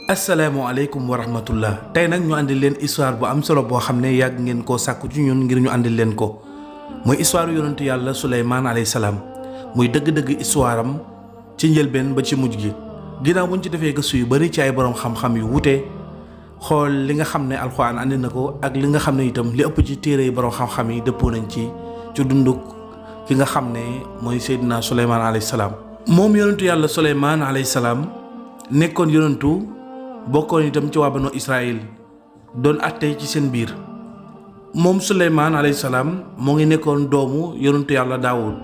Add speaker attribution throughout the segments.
Speaker 1: asalaamaaleykum wa rahmatullah tey nag ñu àndil leen histoire bu am solo boo xam ne yàgg ngeen koo sàkku ci ñun ngir ñu àndil leen ko muy histoire yonentu yàlla Suleymaan alayhi salaam muy dëgg-dëgg histoire am ci njëlbeen ba ci mujj gi. ginnaaw buñ ci defee gëstu yu bari ci ay borom xam-xam yu wute xool li nga xam ne alxuraan andi na ko ak li nga xam ne itam li ëpp ci téere yi borom xam-xam yi dëppoo nañ ci dunduk ki nga xam ne mooy Seydina Suleymaan alayhi salaam. moom yonentu yàlla Suleymaan alayhi salaam nekkoon yonentu bokkoon itam ci waa banu Israël doon àtte ci seen biir. moom Suleymaan alayhi salaam moo ngi nekkoon doomu yonentu yàlla Daawud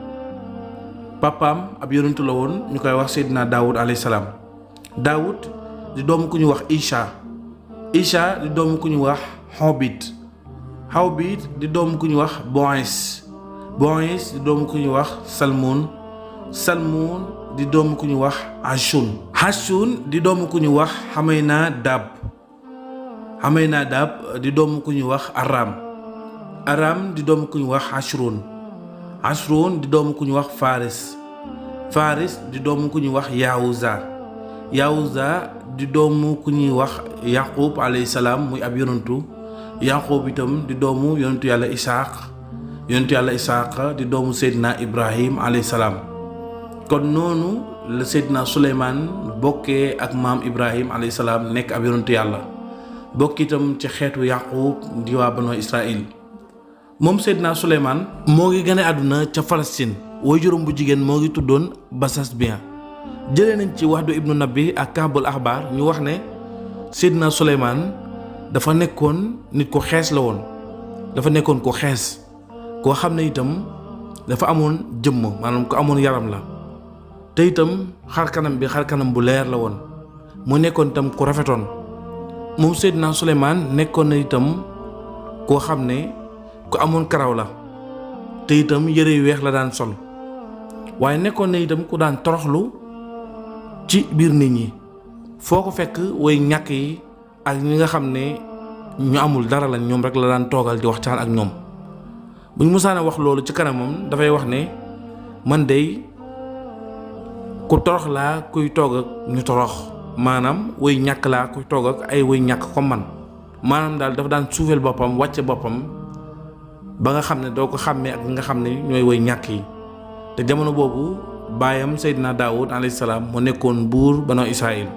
Speaker 1: papaam ab yonentu la woon ñu koy wax Seydina Daawud alayhi salaam. Daawud di doomu ku ñu wax Isha di doomu ku ñu wax Xawbit di doomu ku ñu wax Boïs di doomu ku ñu wax Salmon di doomu ku ñu wax Hashun di doomu ku ñu wax Xamaynadab di doomu ku ñu wax Aram di doomu ku ñu wax Ashron di doomu ku ñu wax Faris di doomu ku ñu wax Yahuza di doomu ku ñuy wax Yaqub alayhi salaam muy ab yonentu. Yaqub itam di doomu yonentu yàlla Isaaq di doomu Seydina Ibrahim alayhi salaam. kon noonu la Seydina Suleymaan bokkee ak maam Ibrahim alayhi salaam nekk ab yonentu yàlla bokk itam ci xeetu Yaqub di waa banu Israël. moom Seydina Suleymaan moo ngi gane àdduna ca Palestine waajuram bu jigéen moo ngi tuddoon Basasbiya. jëlee nañ ci Wahdu ibnu Nabi ak Kaabul Axbaar ñu wax ne Seydina Suleymaan dafa nekkoon nit ko xees la woon koo xam ne itam dafa amoon jëmm maanaam ko amoon yaram la te itam xarkanam bu leer la woon mu nekkoon itam ku rafetoon. moom Seydina Suleymaan nekkoon na itam koo xam ne ku amoon karaw la te itam yëre yu weex la daan sol waaye nekkoon na itam ku daan toroxlu ci biir nit ñi foo ko fekk way ñàkk yi ak ñi nga xam ne ñu amul dara lañ ñoom rek la daan toogal di waxtaan ak ñoom. buñ musaana wax loolu ci kanamam dafay wax ne man dey ku torox laa kuy toog ak ñu torox maanaam way ñàkk laa kuy toog ak ay way ñàkk comme man maanaam daal dafa daan suufeel boppam wàcce boppam ba nga xam ne doo ko xàmmee ak nga xam ne ñooy way ñàkk yi. te jamono boobu baayam Seydina Daawud alayhi salaam mu nekkoon buur banu Israël.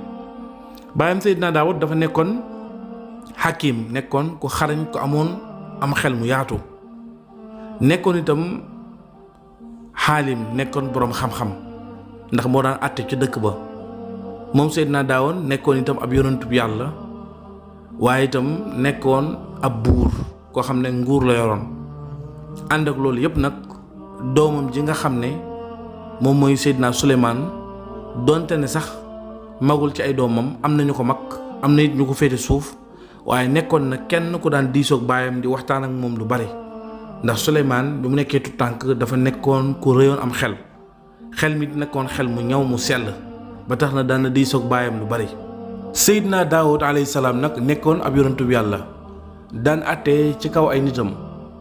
Speaker 1: baayam Seydina Daawud dafa nekkoon hakim nekkoon ku xarañ ku amoon am xel mu yaatu nekkoon itam xaalim nekkoon boroom xam-xam ndax moo daan àtte ci dëkk ba. moom Seydina Daawud nekkoon itam ab yonentub yàlla waaye itam nekkoon ab buur koo xam ne nguur la yoroon. ànd ak loolu yëpp nag doomam ji nga xam ne moom mooy Seydina Suleymaan donte ne sax magul ci ay doomam am na ñu ko mag am na it ñu ko féete suuf waaye nekkoon na kenn ku daan diisoog baayam di waxtaan ak moom lu bari ndax Suleymaan bi mu nekkee tu tànk dafa nekkoon ku rëyoon am xel mi nekkoon xel mu ñaw mu sell ba tax na daan na diisoog baayam lu bari. Seydina Daawud alayhi salaam nag nekkoon ab yonentu bi yàlla daan àtte ci kaw ay nitam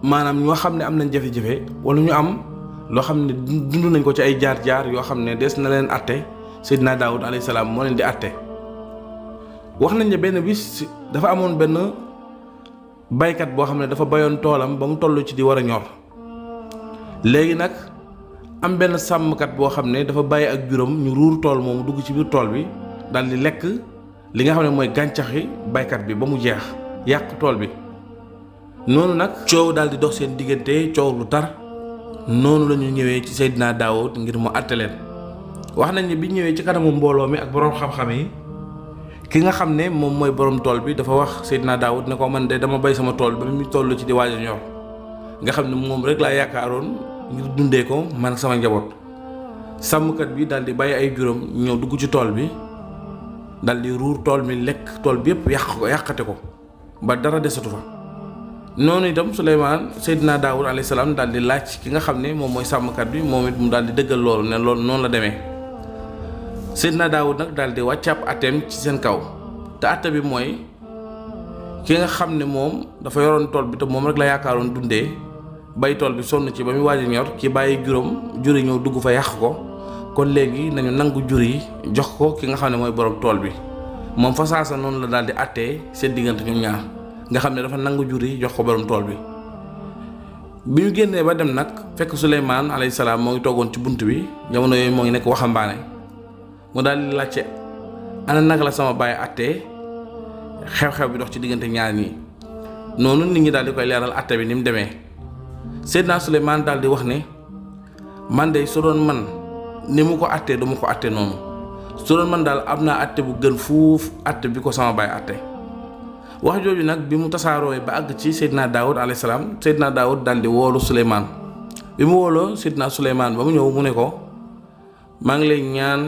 Speaker 1: maanaam ñoo xam ne am nañ jafe-jafe wala ñu am loo xam ne dund nañ ko ci ay jaar-jaar yoo xam ne des na leen àtte Seydina Daawud alayhi salaam moo leen di àtte. wax nañ ne benn bis dafa amoon benn baykat boo xam ne dafa bayoon toolam ba mu toll ci di war a ñor léegi nag am benn sàmmkat boo xam ne dafa bàyyi ak juróom ñu ruur tool moomu dugg ci biir tool bi daal di lekk li nga xam ne mooy gàncaxi baykat bi ba mu jeex yàq tool bi. noonu nag coow daal di dox seen diggante coow lu tar noonu la ñu ñëwee ci Seydina Daawud ngir mu àtte leen. wax nañ ne bi ñëwee ci kanamu mbooloo mi ak boroom xam-xam yi ki nga xam ne moom mooy boroom tool bi dafa wax Seydina Daawud ne ko man de dama bay sama tool ba mu toll ci di waaj a ñor nga xam ne moom rek laa yaakaaroon ngir dundee ko man ak sama njaboot. sàmmkat bi daal di bàyyi ay juróom ñëw dugg ci tool bi daal di ruur tool mi lekk tool bi yëpp yàqate ko ba dara desatu fa. noonu itam Seydina Daawud alayhi salaam daal di laaj ki nga xam ne moom mooy sàmmkat bi moom it mu daal di dëggal loolu ne loolu noonu la demee. Seydina Daawud nag daal di wàcc ab ateem ci seen kaw te atte bi mooy ki nga xam ne moom dafa yoroon tool bi te moom rek la yaakaaroon dundee bay tool bi sonn ci ba muy waaj a ñor ki bàyyi juri ñëw dugg fa yàq ko kon léegi nañu nangu jur yi jox ko ki nga xam ne mooy borom tool bi moom fa saasa noonu la daal di àttee seen diggante ñoom ñaar nga xam ne dafa nangu jur yi jox ko borom tool bi. bi ñu génnee ba dem nag fekk Suleymaan alayhi salaam moo ngi toogoon ci bunt bi jamono yooyu moo ngi nekk waxambaane mu daal di laajte ana naka la sama baay àttee xew-xew bi dox ci diggante ñaar ñi. noonu nit ñi daal di koy leeral àtte bi ni mu demee Seydina Suleymaan daal di wax ne man de su doon man ni mu ko àttee duma ko àtte noonu su doon man daal am naa àtte bu gën fuuf àtte bi ko sama baay àtte. wax jooju nag bi mu tasaarooy ba àgg ci Seydina Daawud alayhi salaam Seydina Daawud daal di woolu Suleymaan bi mu wooloo Seydina Suleymaan ba mu ñëw mu ne ko maa ngi lay ñaan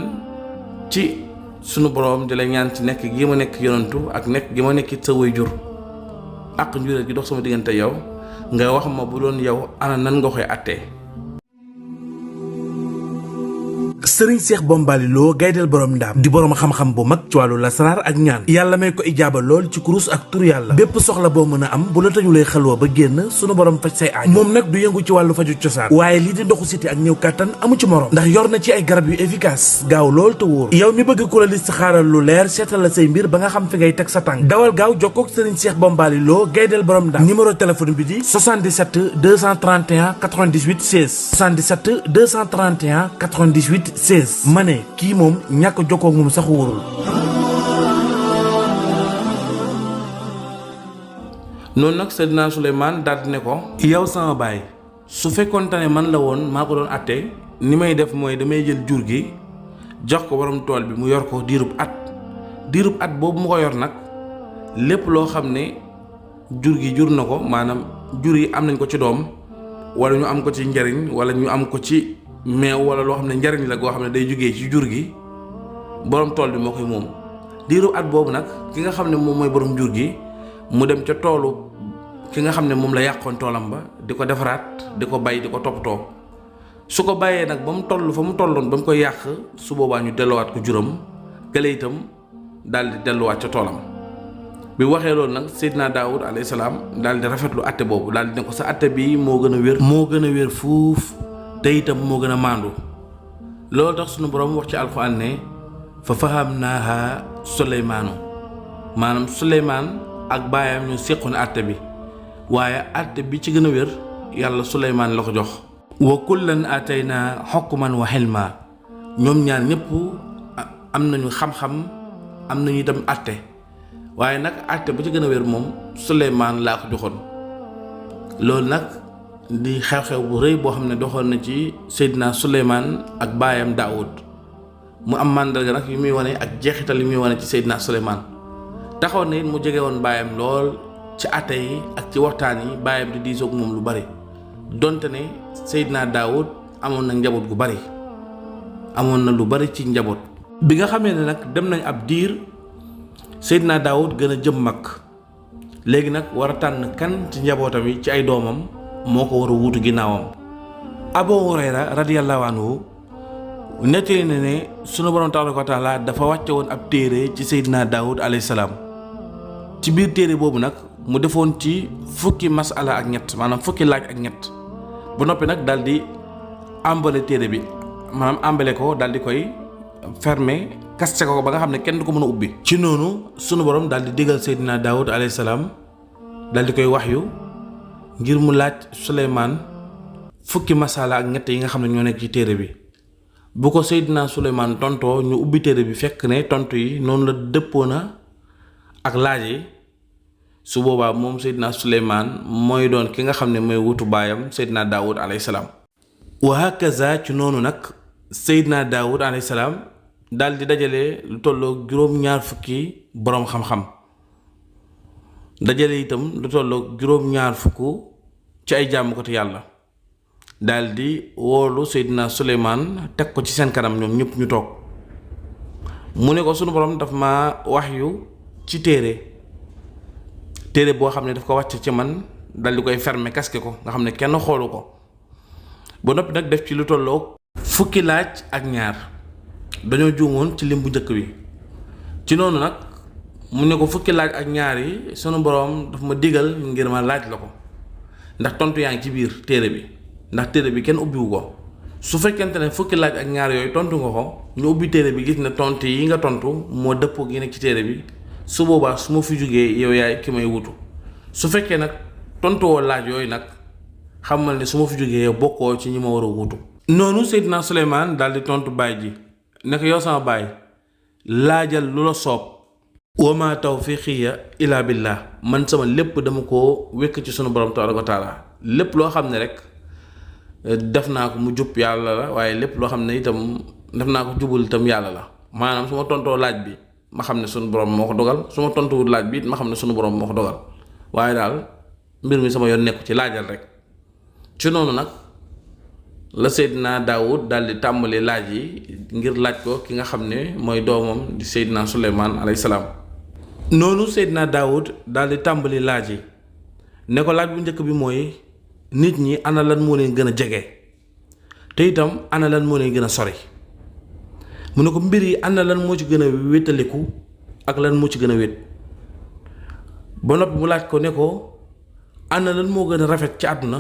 Speaker 1: ci sunu boroom di la ñaan ci nekk gi ma nekk yonantu ak nekk gi ma nekk sa waajur ak njureel gi dox sama diggante yow nga wax ma bu doon yow ana nan nga koy àttee.
Speaker 2: sëriñ Cheikh Bombali Lo gaydel borom ndaam di borom xam-xam bu mag ci wàllu lasaraar ak ñaan yàlla may ko ijaaba lool ci kurus ak tur yàlla bépp soxla boo mën a am bu la tëñulee xelwa ba génn sunu borom faj say aaj moom nag du yëngu ci wàllu faju cosaan waaye lii di ndoxu siti ak ñëw kàttan amu ci morom ndax yor na ci ay garab yu efficace gaaw lool te wóor yow mi bëgg ku la listixaaral lu leer seetal la say mbir ba nga xam fi ngay teg sa tànk dawal gaaw jokkoog sëriñ Cheikh Bombali Lo gaydel borom ndaam numéro téléphone bi di 77 231 98 16 77 231 98 16 ma ne kii moom ñàkk jokkoo moom sax wóorul.
Speaker 1: noonu nag Seydina Suleymaan daal di ne ko yow sama baay su fekkoonte ne man la woon maa ko doon àtte ni may def mooy damay jël jur gi jox ko borom tool bi mu yor ko diirub at boobu mu ko yor nag lépp loo xam ne jur gi jur na ko maanaam jur yi am nañ ko ci doom wala ñu am ko ci njariñ wala ñu am ko ci meew wala loo xam ne njariñ la goo xam ne day jógee ci jur gi borom tool bi moo koy moom diiru at boobu nag ki nga xam ne moom mooy borom jur gi mu dem ca toolu ki nga xam ne moom la yàqoon toolam ba di ko defaraat di ko bay di ko toppatoo su ko bàyyee nag ba mu toll fa mu tolloon ba mu koy yàq su boobaa ñu delluwaat ko juram kële itam daal di delluwaat ca toolam. bi waxee loolu nag Seydina Daawud alayhi salaam daal di rafetlu atte boobu daal di ne ko sa atte bi moo gën a wér fuuf te itam moo gën a maandu loolu tax sunu borom wax ci alxuraan ne fa fahamnaaha Suleymaanu maanaam Suleymaan ak baayam ñu séqoon àtte bi waaye àtte bi ci gën a wér yàlla Suleymaan la ko jox. wa kullan aataynaa hukman wa hilma ñoom ñaar ñëpp am nañu xam-xam am nañu itam àtte waaye nag àtte ba ci gën a wér moom Suleymaan laa ko joxoon loolu nag. di xew-xew bu rëy boo xam ne doxoon na ci Seydina Suleymaan ak baayam Daawud mu am màndarga nag yu muy wane ak jeexital yu muy wane ci Seydina Suleymaan taxaw na it mu jege woon baayam lool ci àtte yi ak ci waxtaan yi baayam di diisoog moom lu bari donte ne Seydina Daawud amoon na njaboot gu bari amoon na lu bari ci njaboot. bi nga xamee ne nag dem nañ ab diir Seydina Daawud gën a jëm mag léegi nag war a tànn kan ci njabootam yi ci ay doomam moo ko war a wuutu ginnaawam. Abu Hurayra radiyallahu anhu nettali na ne sunu borom tabaaraka wa taala dafa wàcce woon ab téere ci Seydina Daawud alayhi salaam ci biir téere boobu nag mu defoon ci fukki masala ak ñett maanaam fukki laaj ak ñett ba noppi nag daal di emballé téere bi maanaam emballé ko daal di koy fermer kaste ko ba nga xam ne kenn du ko mën a ubbi. ci noonu sunu borom daal di digal Seydina Daawud alayhi salaam daal di koy waxyu ngir mu laaj Suleymaan fukki masala ak ñett yi nga xam ne ñoo nekk ci téere bi bu ko Seydina Suleymaan tontoo ñu ubbi téere bi fekk ne tontu yi noonu la dëppoo na ak laaj yi su boobaa moom Seydina Suleymaan mooy doon ki nga xam ne mooy wutu baayam Seydina Daawud alayhi salaam. wa hakaza ci noonu nag Seydina Daawud alayhi salaam daal di dajale lu tolloo juróom-ñaar fukki boroom xam-xam dajale itam lu tolloo juróom-ñaar fukk ci ay jaamukati yàlla daal di woolu Seydina Suleymaan teg ko ci seen kanam ñoom ñëpp ñu toog mu ne ko sunu borom daf ma waxyu ci téere boo xam ne daf ko wàcc ci man dal di koy fermer casque ko nga xam ne kenn xoolu ko ba noppi nag def ci lu tolloo fukki laaj ak ñaar dañoo juumoon ci lim bu njëkk bi ci noonu nag mu ne ko fukki laaj ak ñaar yi sunu borom daf ma digal ngir ma laaj la ko ndax tontu yaa ngi ci biir téere bi ndax téere bi kenn ubbiwu ko su fekkente ne fukki laaj ak ñaar yooyu tontu nga ko ñu ubbi téere bi gis ne tontu yi nga tontu moo dëppoo gi nekk ci téere bi su boobaa su ma fi jógee yow yaay ki may wutu su fekkee nag tontuwoo laaj yooyu nag xamal ne su ma fi jógee yow bokkoo ci ñi ma war a wutu. noonu Seydina Suleymaan daal di tontu baay ji ne ko yow sama baay laajal lu la soob. wa maa tawfiiqiya illaa billah man sama lépp dama koo wékk ci sunu borom tabaaraka wa taala lépp loo xam ne rek def naa ko mu jub yàlla la waaye lépp loo xam ne itam def naa ko jubul itam yàlla la maanaam su ma tontoo laaj bi ma xam ne sunu borom moo ko dogal su ma tontuwul laaj bi it ma xam ne sunu borom moo ko dogal waaye daal mbir mi sama yoon nekku ci laajal rek. ci noonu nag la Seydina Daawud daal di tàmbali laaj yi ngir laaj ko ki nga xam ne mooy doomam di Seydina Suleymaan alayhi salaam. noonu Seydina Daawud daal di tàmbali laaj yi ne ko laaj bu njëkk bi mooy nit ñi ana lan moo leen gën a jege te itam ana lan moo leen gën a sori mu ne ko mbir yi ana lan moo ci gën a wétaliku ak lan moo ci gën a wét ba noppi mu laaj ko ne ko ana lan moo gën a rafet ci àdduna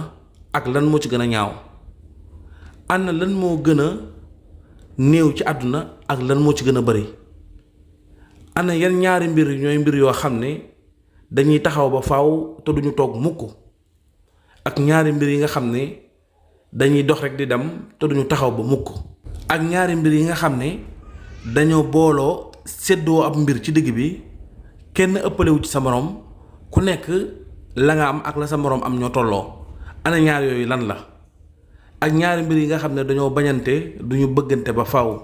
Speaker 1: ak lan moo ci gën a ñaaw ana lan moo gën a néew ci àdduna ak lan moo ci gën a bari ana yan ñaari mbir ñooy mbir yoo xam ne dañuy taxaw ba faaw te duñu toog mukk ak ñaari mbir yi nga xam ne dañuy dox rek di dem te duñu taxaw ba mukk ak ñaari mbir yi nga xam ne dañoo booloo séddoo ab mbir ci digg bi kenn ëppalewu ci sa moroom ku nekk la nga am ak la sa moroom am ñoo tolloo ana ñaar yooyu lan la ak ñaari mbir yi nga xam ne dañoo bañante duñu bëggante ba faaw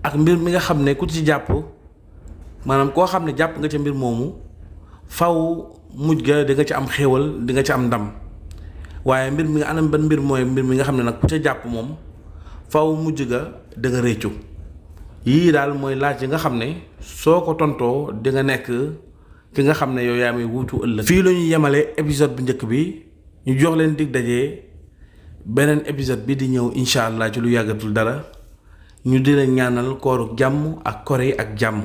Speaker 1: ak mbir mi nga xam ne ku ci jàpp maanaam koo xam ne jàpp nga ca mbir moomu faw mujj ga di nga ci am xéewal di nga ci am ndam waaye mbir mi nga anam ban mbir mooy mbir mi nga xam ne nag ku ca jàpp moom faw mujj ga da nga réccu yii daal mooy laaj yi nga xam ne soo ko tontoo di nga nekk ki nga xam ne yow yaa may wuutu ëllëg. fii la ñuy yemale épisode bu njëkk bi ñu jox leen dig daje beneen épisode bi di ñëw incha allah ci lu yàggatul dara ñu di leen ñaanal kooru jàmm ak kore ak jàmm.